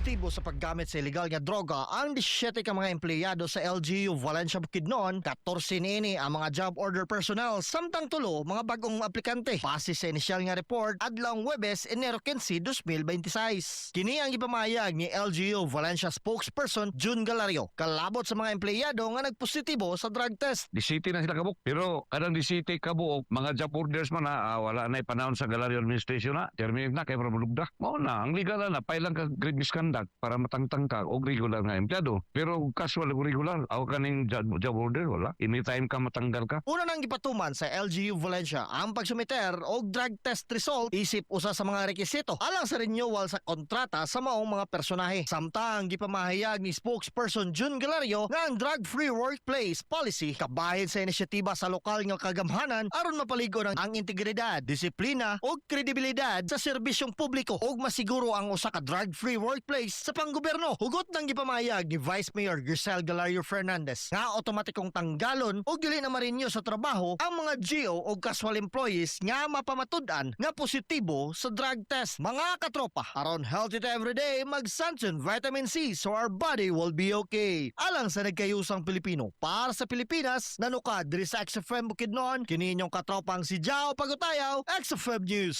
Nagpositibo sa paggamit sa ilegal nga droga ang 17 ka mga empleyado sa LGU Valencia, Bukidnon, 14 niini ang mga job order personnel samtang 3 mga bagong aplikante. Base sa inisyal nga report adlawng Huwebes, Enero 15, 2026. Kini ang gipamahayag ni LGU Valencia spokesperson June Galario kalabot sa mga empleyado nga nagpositibo sa drug test. 17 na sila kabuok. Pero kanang 17 kabuok, mga job orders man na, wala na panahon sa Galario administration na, terminate na kay Prabulugda. Mao na, ang legal na, pailang ka grave misconduct para matangtang ka og regular nga empleyado. Pero casual ug regular, aw kaning job order, wala. Anytime ka matanggal ka. Una nang gipatuman sa LGU Valencia ang pagsumiter og drug test result isip usa sa mga rekisito alang sa renewal sa kontrata sa maong mga personahe. Samtang gipamahayag ni spokesperson June Galario nga ang drug-free workplace policy kabahin sa inisyatiba sa lokal nga kagamhanan aron mapaligon ang integridad, disiplina ug kredibilidad sa serbisyong publiko ug masiguro ang usa ka drug-free workplace sa panggobyerno. Hugot nang gipamahayag ni Vice Mayor Grisel Galario Fernandez nga otomatikong tanggalon o dili na ma-renew sa trabaho ang mga GO o casual employees nga mapamatud-an nga positibo sa drug test. Mga katropa, aron healthy to everyday, mag-Santon Vitamin C so our body will be okay. Alang sa nagkayusang Pilipino, para sa Pilipinas, nanukad diri sa XFM Bukidnon, kini inyong katropang si Jao Pagutayaw, XFM News.